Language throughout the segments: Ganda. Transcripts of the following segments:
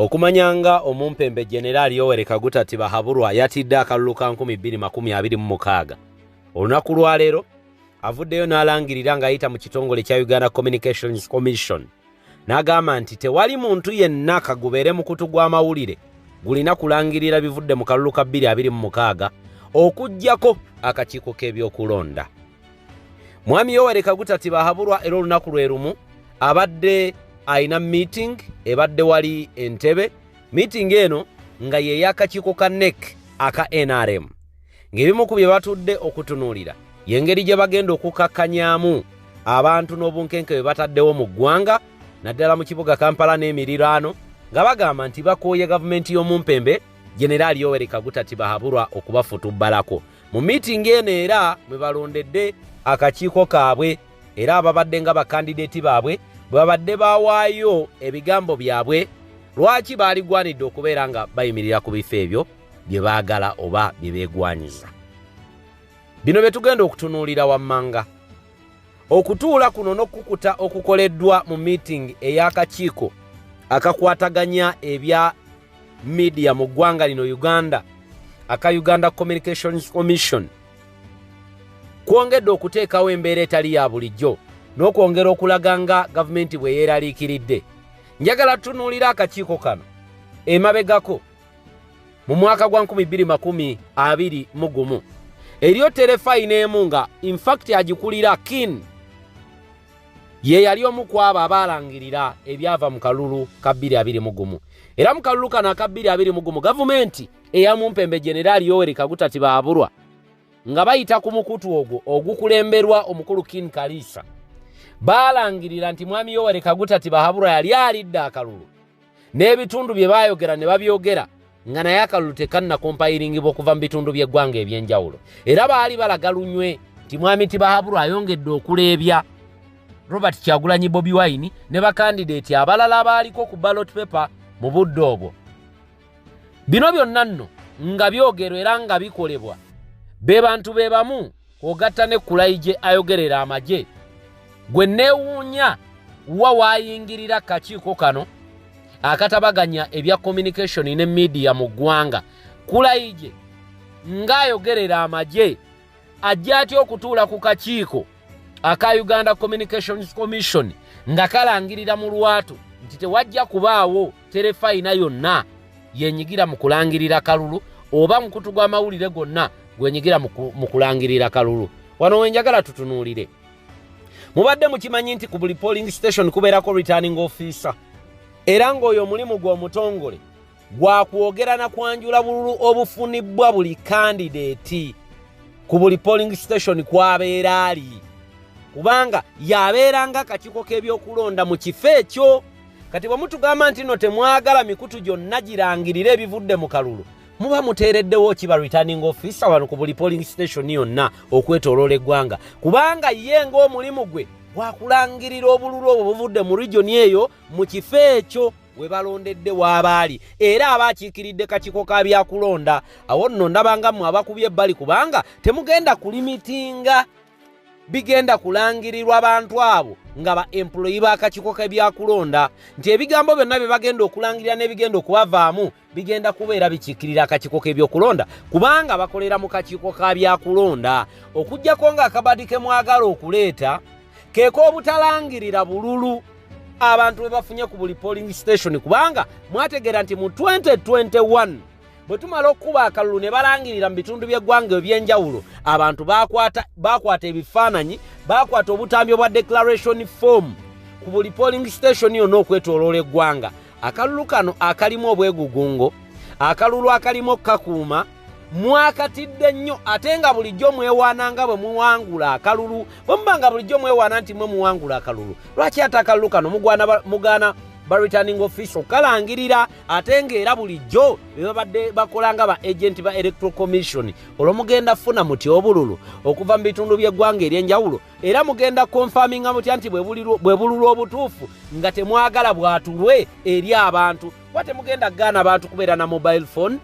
Okumanya nga omumpembe Generaali Yoweri Kaguta Tibuhaburwa yatidde akalulu ka 2026. Olunaku lwaleero avuddeyo n'alangirira ng'ayita mu kitongole kya Uganda Communications Commission, n'agamba nti tewali muntu yenna, kagubeere mukutu gw'amawulire, gulina kulangirira bivudde mu kalulu ka 2026 okuggyako akakiiko k'ebyokulonda. Mwami Yoweri Kaguta Tibuhaburwa era olunaku lwe lumu abadde ayina meeting ebadde wali Entebbe. Meeting eno nga ye y'akakiiko ka NEC aka NRM, ng'ebimu ku bye batudde okutunuulira y'engeri gye bagenda okukakkanyaamu abantu n'obunkenke bwe bataddewo mu ggwanga, naddala mu kibuga Kampala n'emiriraano, nga bagamba nti bakooye gavumenti y'omumpembe Generaali Yoweri Kaguta Tibuhaburwa okubafutubbalako. Mu meeting eno era mwe balondedde akakiiko kaabwe, era ababadde nga bakandideeti baabwe bwe babadde bawaayo ebigambo byabwe lwaki baaligwanidde okubeera nga bayimirira ku bifo ebyo bye baagala oba bye beegwanyiza. Bino bye tugenda okutunuulira wammanga. Okutuula kuno n'okukuta okukoleddwa mu meeting ey'akakiiko akakwataganya ebya media mu ggwanga lino Uganda, aka Uganda Communications Commission, kwongedde okuteekawo embeera etali ya bulijjo n'okwongera okulaga nga gavumenti bwe yeeraliikiridde. Njagala tutunuulira akakiiko kano emabegako mu mwaka gwa 2021. Eriyo terefayina emu nga infact agikulira Kin ye yali omu ku abo abaalangirira ebyava mu kalulu ka 2021. Era mu kalulu kano aka 2021, gavumenti eyamumpembe Generaali Yoweri Kaguta Tibuhaburwa, nga bayita ku mukutu ogwo ogukulemberwa omukulu Kin Kaliisa, baalangirira nti mwami Yoweri Kaguta Tibuhaburwa yali alidde akalulu, n'ebitundu bye baayogera ne babyogera nga naye akalulu tekannakompayiringibwa okuva mu bitundu by'eggwanga ebyenjawulo. Era baali balaga lunywe nti mwami Tibuhaburwa ayongedde okuleebya Robert Kyagulanyi Bobi Wine ne bakandideeti abalala abaaliko ku ballot paper mu budde obwo. Bino byonna nno nga byogerwa era nga bikolebwa be bantu be bamu, ogatta ne Kulayigye ayogerera amagye, gwe neewuunya wa waayingirira kakiiko kano akatabaganya ebya communication ne media mu ggwanga. Kulayigye ng'ayogerera amagye ajja atya okutuula ku kakiiko aka Uganda Communications Commission nga kalangirira mu lwatu nti tewajja kubaawo terefayina yonna yenyigira mu kulangirira kalulu oba mukutu gw'amawulire gonna gwenyigira mu kulangirira kalulu? Wano wenjagala tutunuulire. Mubadde mukimanyi nti ku buli polling station kubeerako returning officer, era ng'oyo omulimu gwe omutongole gwakwogera na kwanjula bululu obufunibwa buli kandideeti ku buli polling station kwabeera ali, kubanga yabeeranga akakiiko k'ebyokulonda mu kifo ekyo? Kati bwe mutugamba nti no temwagala mikutu gyonna girangirire ebivudde mu kalulu, muba muteereddewo kiba returning officer wano ku buli polling station yonna okwetooloola eggwanga, kubanga ye ng'omulimu gwe gwakulangirira obululu obwo buvudde mu region eyo, mu kifo ekyo we balondedde w'abaali, era aba akiikiridde kakiiko ka byakulonda. Awo nno ndabanga mmwe abakubye ebbali, kubanga temugenda kulimitinga bigenda kulangirirwa bantu abo nga ba employee b'akakiiko k'ebyakulonda, nti ebigambo byonna bye bagenda okulangirira n'ebigenda okubavaamu bigenda kubeera bikiikirira akakiiko k'ebyokulonda, kubanga bakolera mu kakiiko ka byakulonda. Okugjako ng'akabadi ke mwagala okuleeta keeka obutalangirira bululu abantu bwe bafunye ku buli polling station, kubanga mwategeera nti mu 2021 bwe tumala okukuba akalulu ne balangirira mu bitundu by'eggwanga ebyenjawulo, abantu bakwata ebifaananyi, bakwata obutambi obwa declaration form ku buli polling station yonna okwetooloola eggwanga. Akalulu kano akalimu obwegugungo, akalulu akalimu okkakuuma, mwakatidde nnyo, ate nga bulijjo mwewaana nga bwe muwangula akalulu. Bwe muba nga bulijjo mwewaana nti mwe muwangula akalulu, lwaki ate akalulu kano mugaana ba returning officer okukalangirira, ate ng'era bulijjo be babadde bakola nga ba agent ba Electoral Commission? Olwo mugenda funa mutya obululu okuva mu bitundu by'eggwanga ery'enjawulo? Era mugenda konfaminga mutya nti bwe bululu obutuufu nga temwagala bwatulwe eri abantu? Kuba temugenda kugaana abantu kubeera na mobile phone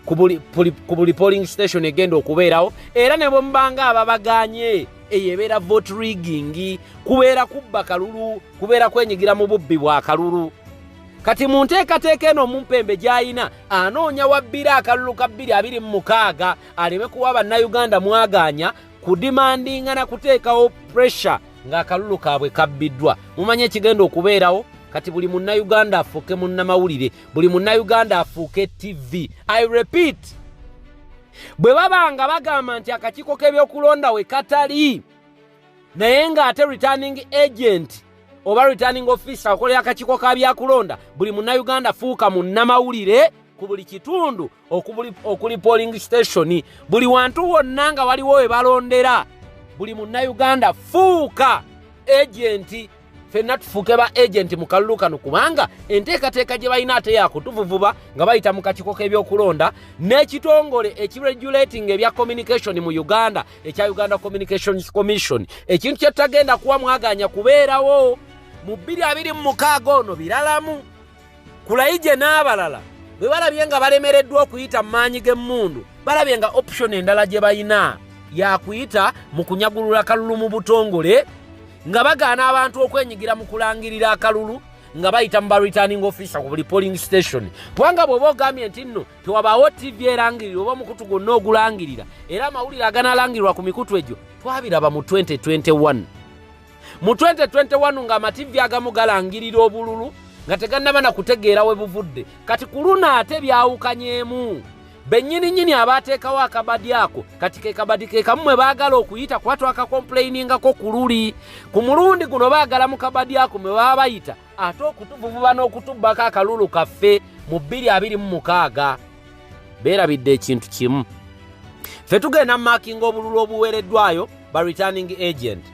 ku buli polling station egenda okubeerawo. Era ne bwe mubanga ababaganye, eyo ebeera vote rigging, kubeera kubba kalulu, kubeera kwenyigira mu bubbi bwa kalulu. Kati mu nteekateeka eno omumpembe gy'ayina anoonya wabbira akalulu ka 2026 aleme kuwa bannayuganda mwagaanya kudimandinga na kuteekawo pressure ng'akalulu kaabwe kabbiddwa. Mumanye ekigenda okubeerawo? Kati buli munnayuganda afuuke munnamawulire, buli munnayuganda afuuke TV. I repeat, bwe baba nga bagamba nti akakiiko k'ebyokulonda we katali, naye ng'ate returning agent oba returning officer akolera akakiiko ka byakulonda, buli munnayuganda fuuka munnamawulire ku buli kitundu okuli polling station, buli wantu wonna nga waliwo we balondera, buli munnayuganda fuuka agent. Ffenna tufuuke ba agent mu kalulu kano, kubanga enteekateeka gye balina ate yakutuvuvuba nga bayita mu kakiiko k'ebyokulonda n'ekitongole ekiregulating ebya communication mu Uganda ekya Uganda Communications Commission. Ekintu kye tutagenda kuwa mwaganya kubeerawo mu 2026 ono biralamu. Kulayigye n'abalala bwe balabye nga balemereddwa okuyita mu maanyi g'emmundu, balabye nga option endala gye balina yakuyita mu kunyagulula kalulu mu butongole, nga bagaana abantu okwenyigira mu kulangirira akalulu nga bayita mu ba returning officer ku buli polling station. Kubanga bw'oba ogambye nti nno tewabaawo TV erangirira oba omukutu gwonna ogulangirira, era amawulire aganalangirirwa ku mikutu egyo twabiraba mu 2021. Mu 2021 ng'amativi agamu galangirira obululu nga tegannaba na kutegeera we buvudde. Kati ku luno ate byawukanyeemu. Bennyininyini abaateekawo akabadi ako kati ke kabadi ke kamu mwe baagala okuyita, kuba twakakomplainingako ku luli. Ku mulundi guno baagala mu kabadi ako mwe baba bayita ate okutuvuvuba n'okutubbako akalulu kaffe mu 2026. Beerabidde ekintu kimu, ffe tugenda makinga obululu obuweereddwayo ba returning agent,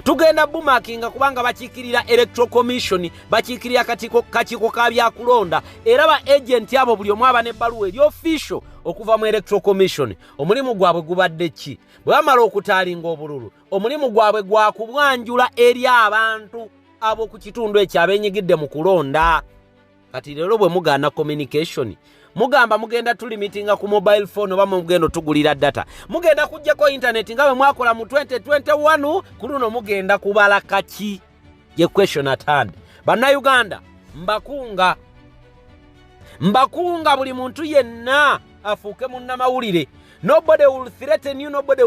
tugenda bumakinga kubanga bakiikirira Electoral Commission, bakiikirira kakiiko ka byakulonda, era ba agent abo buli omu aba n'ebbaluwa eri official okuva mu Electoral Commission. Omulimu gwabwe gubadde ki? Bwe bamala okutaalinga obululu, omulimu gwabwe gwa kubwanjula eri abantu ab'oku kitundu ekyo abeenyigidde mu kulonda. Kati leero bwe mugaana communication, mugamba mugenda tulimitinga ku mobile phone oba mugenda otugulira data, mugenda kuggyako internet nga bwe mwakola mu 2021, ku luno mugenda kubala kaki? Ye question at hand. Bannayuganda, mbakunga, mbakunga buli muntu yenna afuuke munnamawulire. Nobody will threaten you, nobody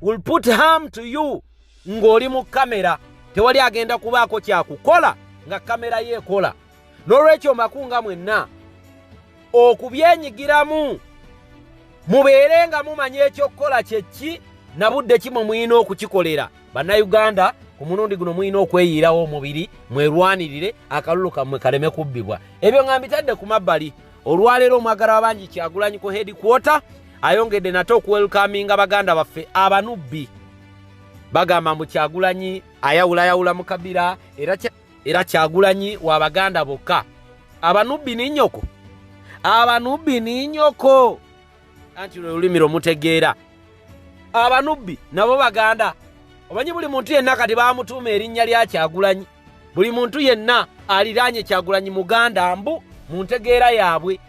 will put harm to you ng'oli mu kamera. Tewali agenda kubaako kyakukola nga kamera ye ekola. N'olwekyo mbakunga mwenna okubyenyigiramu, mubeere nga mumanya ekyokukola kyeki na budde ki mwe mulina okukikolera. Bannayuganda, ku mulundi guno mulina okweyiirawo omubiri mwerwanirire akalulu kammwe kaleme kubbibwa. Ebyo nga mbitadde ku mabbali, olwaleero omwagala w'abangi Kyagulanyi ku headquarter ayongedde nate okuwelcominga baganda baffe abanubbi. Bagamba mbu Kyagulanyi ayawulayawula mu kabira, era Kyagulanyi wa baganda bokka. Abanubbi ninnyoko, abanubbi ninnyoko, anti lwe lulimi lwemutegeera. Abanubbi nabo baganda. Omanyi buli muntu yenna kati bamutuuma erinnya lya Kyagulanyi, buli muntu yenna aliraanye Kyagulanyi muganda mbu mu ntegeera yaabwe.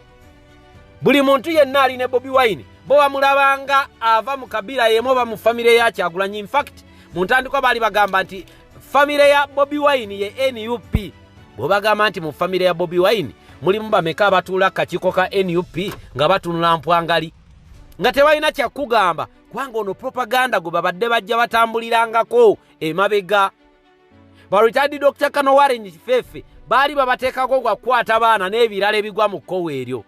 Buli muntu yenna ali ne Bobi Wine bo bamulabanga ava mu kabira yemu oba mu famire ya Kyagulanyi. Infact mu ntandikwa baali bagamba nti famire ya Bobi Wine ye NUP. Bwe bagamba nti mu famire ya Bobi Wine mulimu bameka abatuula kakiiko ka NUP nga batunula mpwangali nga tebalina kyakugamba, kubanga ono propaganda gwe babadde bajja batambulirangako emabega. Ba retired Dr. Kano Warren Kifefe baali babateekako gwa kukwata baana n'ebirala ebigwa mu kkowe eryo.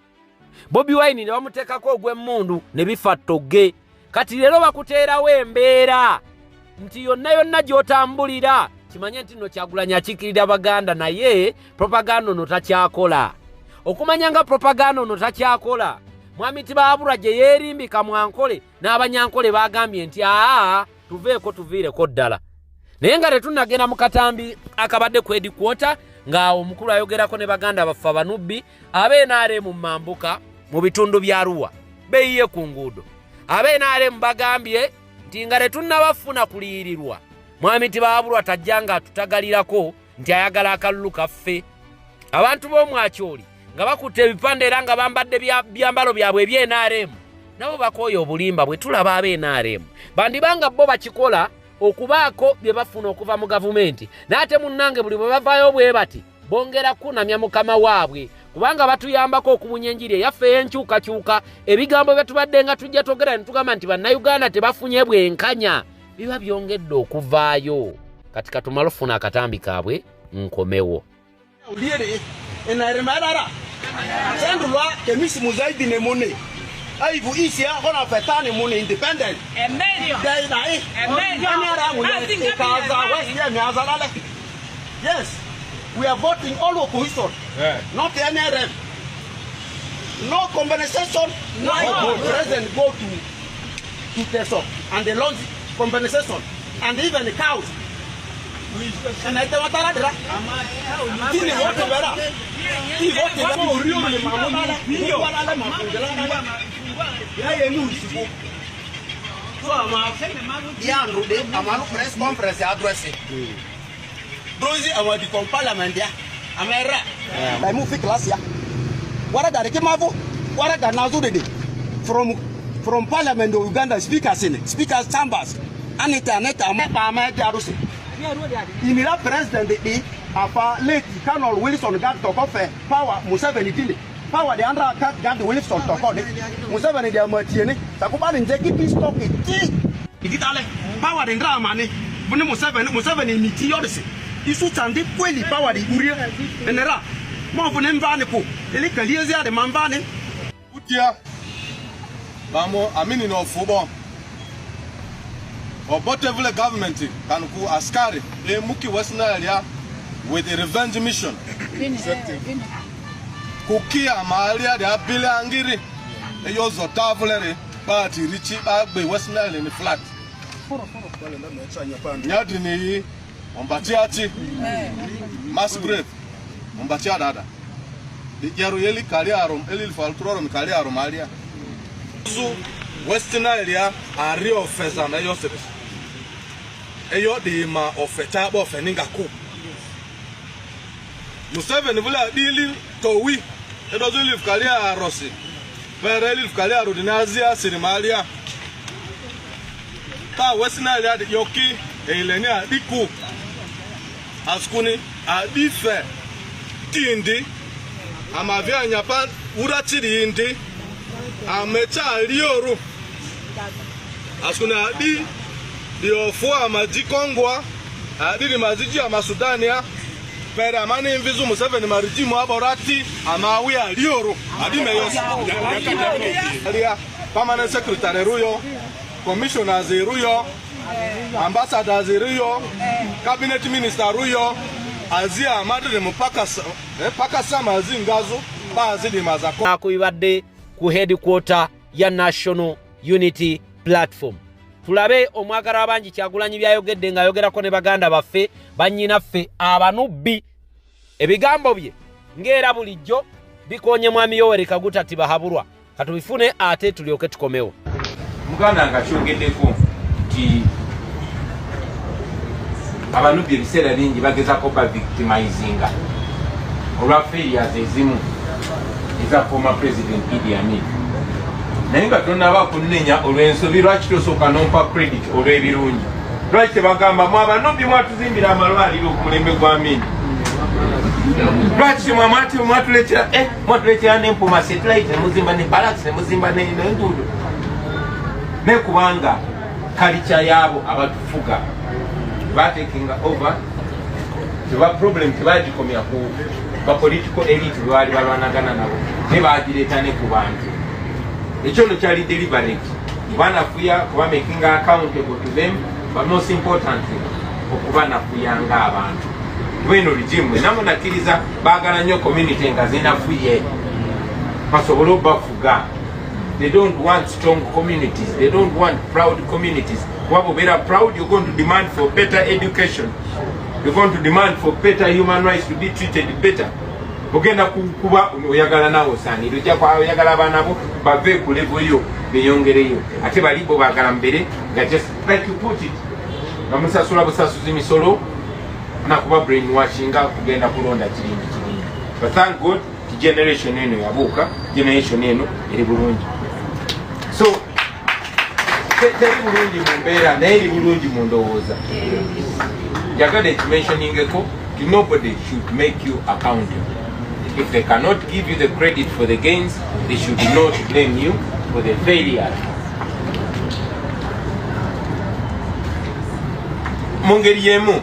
Bobi Wine ne bamuteekako ogw'emmundu ne bifa ttogge. Kati leero bakuteerawo embeera nti yonna yonna gy'otambulira kimanye nti nno Kyagulanyi akiikirira Baganda, naye propaganda ono takyakola. Okumanya nga propaganda ono takyakola, mwami Tibaabulwa gye yeerimbika mwankole n'abanyankole bagambye nti aa, tuveeko, tuviireko ddala. Naye nga tetunnagenda mu katambi akabadde ku headquarter ng'awo omukulu ayogerako ne baganda baffe abanubbi ab'NRM mu mambuka mu bitundu bya Arua beeyiye ku nguudo. Ab'NRM bagambye nti nga tetunnabafuna kuliyirirwa, mwami Tibaabulwa tajja nga atutagalirako nti ayagala akalulu kaffe. Abantu b'omwakyoli nga bakutte ebipande era nga bambadde byambalo byabwe eby'NRM nabo bakooye obulimba bwe tulaba. Ab'NRM bandibanga bo bakikola okubaako bye bafuna okuva mu gavumenti, naye ate munnange buli bwe bavaayo bwe bati Bongera kunamya mukama waabwe kubanga batuyambako okubunya enjiri eyaffe ey'enkyukakyuka. Ebigambo bye tubadde nga tujja twogera ne tugamba nti bannayuganda tebafunye bwenkanya biba byongedde okuvaayo. Kati katumale ofuna akatambi kaabwe nkomewo. Yes, we are voting all opposition, yeah. Not NRM. No compensation. No, no. President go to Teso and the launch compensation and even the cows. And I tell you, press conference address. Rosie, I want to come parliament there. I'm a move class here. What are the Kimavo? What are the Nazudi? From Parliament of Uganda speakers in speakers chambers. Anita Aneta Amaka Arusi. Inira president the afa late Colonel Wilson got to coffee power Museveni dili. Power the andra got Wilson to call it. Museveni the Matiene. Takubali njeki peace talk it. Igitale power the drama ni. Buni Museveni miti yorisi. Isu tandi kweli power di uria enera mo fune mvane ko ele kaliezi ade mamvane utia bamo amini no fubo obotevule government kanku askari e muki western with a revenge mission kukia malia de abile angiri eyo zotavulere party richi agbe western ni flat nyadri ni Ombatiati mass grave Ombatia dada Dijaru yeli kali arom eli faltroro mikali arom alia Zu Western area ari ofeza na yo service Eyo di ma ofeta bo feninga ku Museveni vula dili towi edozu lif kali arosi Pere lif kali arodinazia sirimalia Ta Western area yoki Eleni adiku askuni adife tindi amavia nyapa urachiri indi amecha alioru askuni adi diofua amajikongwa adi ni maziji amasudania pere amani mvizu Museveni marijimu aborati amawi alioru adi meyosi permanent secretary ruyo commissioners ruyo ambassadors ruyo cabinet minister ruyo azia madre mpaka paka sama zingazo bazi mazako akubadde ku headquarter ya National Unity Platform. Tulabe omwagala abangi Kyagulanyi byayogedde nga ayogerako ne baganda baffe bannyinaffe abanubbi. Ebigambo bye ng'era bulijjo bikonye mwami Yoweri Kaguta Tibahaburwa. Katubifune ate tulyoke tukomewo. Muganda nga kyogeddeko nti abanubbi ebiseera bingi bagezaako ba victimizinga olwa failures ezimu eza former president Idi Amin. Naye nga tonnaba kunnenya olw'ensobi lwaki tosooka n'ompa credit olw'ebirungi? Lwaki tebagamba mwe abanubbi mwatuzimbira amalwaliro ku mulembe gwa Amin? Lwaki mwatuleetera n'empoma satellite ne muzimba ne barracks ne muzimba n'enguudo? Naye kubanga culture yaabo abatufuga batekinga over teba problem tebagikomya ku ba political elite bwe baali balwanagana nabo ne bagireeta ne ku bantu. Ekyo nno kyali deliberate kubanafuya kuba making accountable to them, but most importantly okubanafuya ng'abantu. Kuba eno regime namwe nakkiriza baagala nnyo community nga zinafuye basobole obbafuga. They don't want strong communities. They don't want proud communities. Wabo better proud, you're going to demand for better education. You're going to demand for better human rights to be treated better. Ogenda kuba oyagala nawo sani. Ojja kwa oyagala abaana bo bave ku level yo beyongereyo. Ate bali bo baagala mbere nga just like you put it. Nga musasula busasuzi misolo na kuba brainwashing kugenda kulonda kiringi kiringi. But thank God the generation eno yabuuka, generation eno eri bulungi. So teri bulungi mu mbeera naye eri bulungi mu ndowooza. Njagadde ekimentioningeko Nobody should make you accountable. If they cannot give you the credit for the gains, they should not blame you for the failure. Mu ngeri y'emu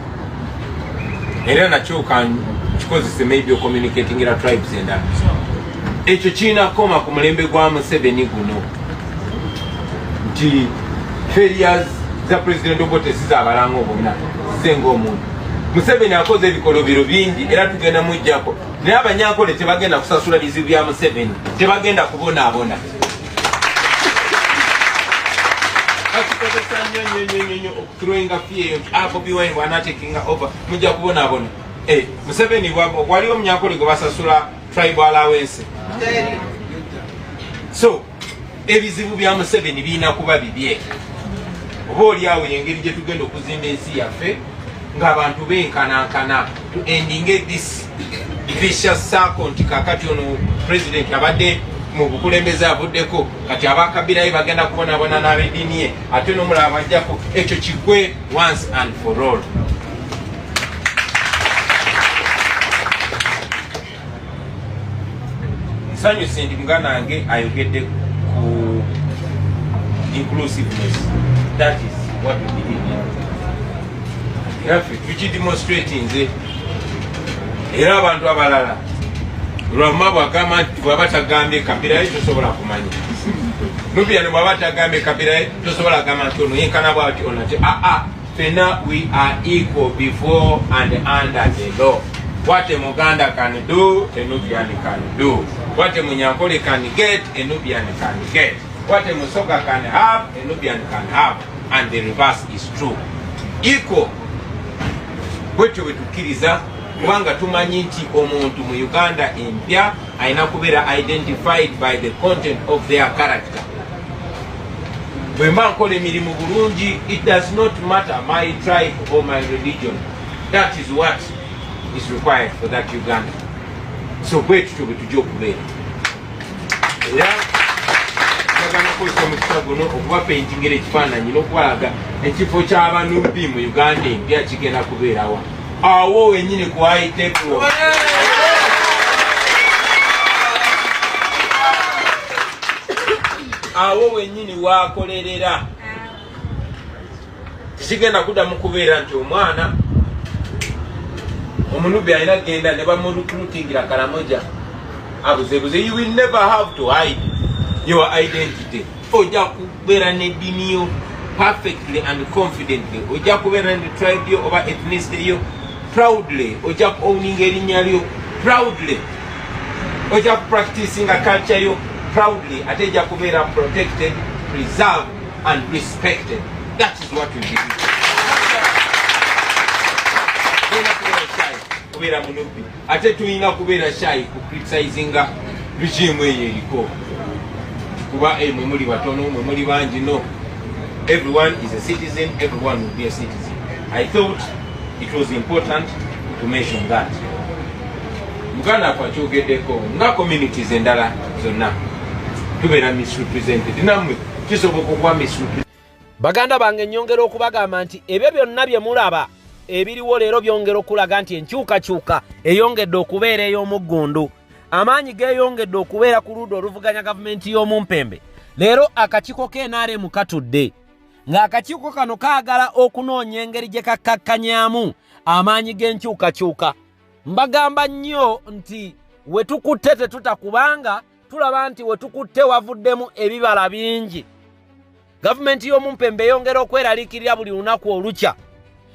era nakyo kikozese maybe communicating era tribes endala. Ekyo kirina kukoma ku mulembe gwa Museveni guno nti failures za President Obote si z'abalango bonna, si ng'omuntu. Museveni akoze ebikolobero bingi era tugenda mujjako, naye Abanyankole tebagenda kusasula bizibu bya Museveni, tebagenda kubonaabona. Bakikozesa nnyo nnyo nnyo nnyo nnyo okuthrowinga fear eyo nti Bobi Wine bw'anaatekinga over mujja kubonaabona. Museveni waliwo Omunyankole gwe basasula tribal allowance. So ebizibu bya Museveni birina kuba bibye. Oba oli awo y'engeri gye tugenda okuzimba ensi yaffe ng'abantu benkanankana, to ending this vicious circle nti kakati ono president abadde mu bukulembeze avuddeko, kati abakabirayo bagenda kubonaabona n'ab'eddiini ye, ate n'omulala bajjako. Ekyo kigwe once and for all. Nsanyuse nti muganda wange ayogedde ku inclusiveness. That is what we believe in. Era ffe tukidemonstratinze, era abantu abalala Lwamma bw'agamba nti bw'aba tagambye kabira ye tosobola kumanya. Nubian bw'aba tagambye kabira ye tosobola kugamba nti ono yenkana bw'ati ono ati aa. Ffenna we are equal before and under the law. What a Muganda can do, a Nubian can do. What a Munyankole can get, a Nubian can get. What a Musoga can have, a Nubian can have. And the reverse is true. Equal. Bwetyo bwe tukkiriza, kubanga tumanyi nti omuntu mu Uganda empya alina kubeera identified by the content of their character. Bwe mba nkola emirimu bulungi, it does not matter my tribe or my religion. That is what is required for that Uganda. So bwe tutyo bwe tujja okubeera. Era njagala okukozesa omukisa guno okubapaintingira ekifaananyi n'okubalaga ekifo ky'Abanubi mu Uganda empya kigenda kubeerawa. Awo wennyini ku high table. Awo wennyini waakolerera. Tekigenda kuddamu kubeera nti omwana Omunubi alina kugenda ne bamurecruitingira Karamoja abuzebuze. You will never have to hide your identity. Ojja kubeera n'eddiini yo perfectly and confidently. Ojja kubeera ne tribe yo oba ethnicity yo proudly. Ojja ku-owninga erinnya lyo proudly. Ojja ku-practicinga culture yo proudly. Ate ejja kubeera protected, preserved and respected. That is what we believe. Kubeera Munubi, ate tulina kubeera shy ku criticizinga regime eyo eriko, kuba mwe muli batono, mwe muli bangi. No, everyone is a citizen, everyone will be a citizen. I thought it was important to mention that. Muganda waffe akyogeddeko nga communities endala zonna tubeera misrepresented, nammwe kisoboka okuba misrepresented. Baganda bange, nnyongera okubagamba nti ebyo byonna bye mulaba ebiriwo leero byongera okulaga nti enkyukakyuka eyongedde okubeera ey'omuggundu. Amaanyi geeyongedde okubeera ku ludda oluvuganya gavumenti y'omumpembe. Leero akakiiko k'NRM katudde, ng'akakiiko kano kaagala okunoonya engeri gye kakkakkanyaamu amaanyi g'enkyukakyuka. Mbagamba nnyo nti we tukutte tetuta, kubanga tulaba nti we tukutte wavuddemu ebibala bingi. Gavumenti y'omumpembe eyongera okweraliikirira buli lunaku olukya.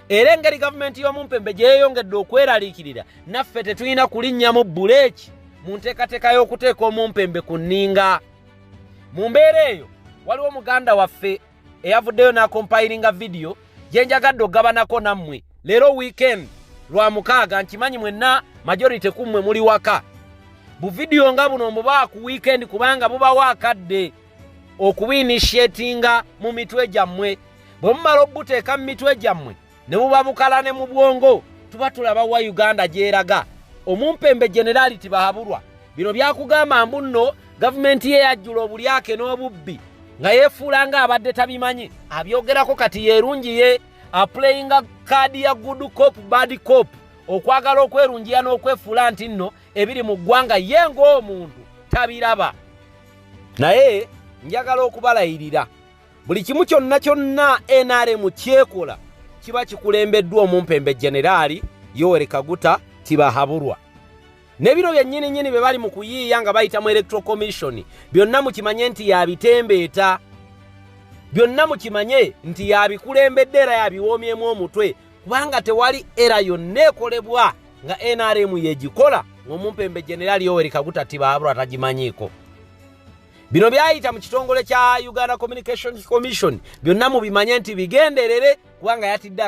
Era engeri gavumenti y'omumpembe gye yeeyongedde okweraliikirira, naffe tetulina kulinnyamu buleeki mu nteekateeka y'okuteeka omumpembe ku nninga. Mu mbeera eyo waliwo muganda waffe eyavuddeyo n'akompilinga vidiyo gye njagadde okugabanako nammwe leero weekend lwa mukaaga. Nkimanyi mwenna majority ku mmwe muli waka. Buvidiyo nga buno mubaa ku weekend kubanga bubawo akadde okubiinitiatinga mu mitwe gyammwe. Bwe mumala obuteeka mu mitwe gyammwe ne buba bukala ne mu bwongo, tuba tulaba wa Uganda gy'eraga. Omumpembe Generali Tibahaburwa bino byakugamba mbu nno gavumenti ye yajjula obulyake n'obubbi nga yeefuula ng'abadde tabimanyi. Abyogerako kati yeerungi ye aplayinga kaadi ya good cop bad cop. Okwagala okwerungiya n'okwefuula nti nno ebiri mu ggwanga ye ng'omuntu tabiraba. Naye njagala okubalayirira buli kimu kyonna kyonna NRM kyekola kiba kikulembeddwa omumpembe Generaali Yoweri Kaguta Tibuhaburwa. Ne bino byennyini nnyini bye bali mu kuyiiya nga bayita mu Electoral Commission, byonna mukimanye nti yabitembeeta, byonna mukimanye nti yabikulembedde era yabiwoomyemu omutwe, kubanga tewali era yonna ekolebwa nga NRM yegikola ng'omumpembe Generaali Yoweri Kaguta Tibuhaburwa tagimanyiiko. Bino byayita mu kitongole kya Uganda Communications Commission byonna mubimanye nti bigenderere, kubanga yatidde.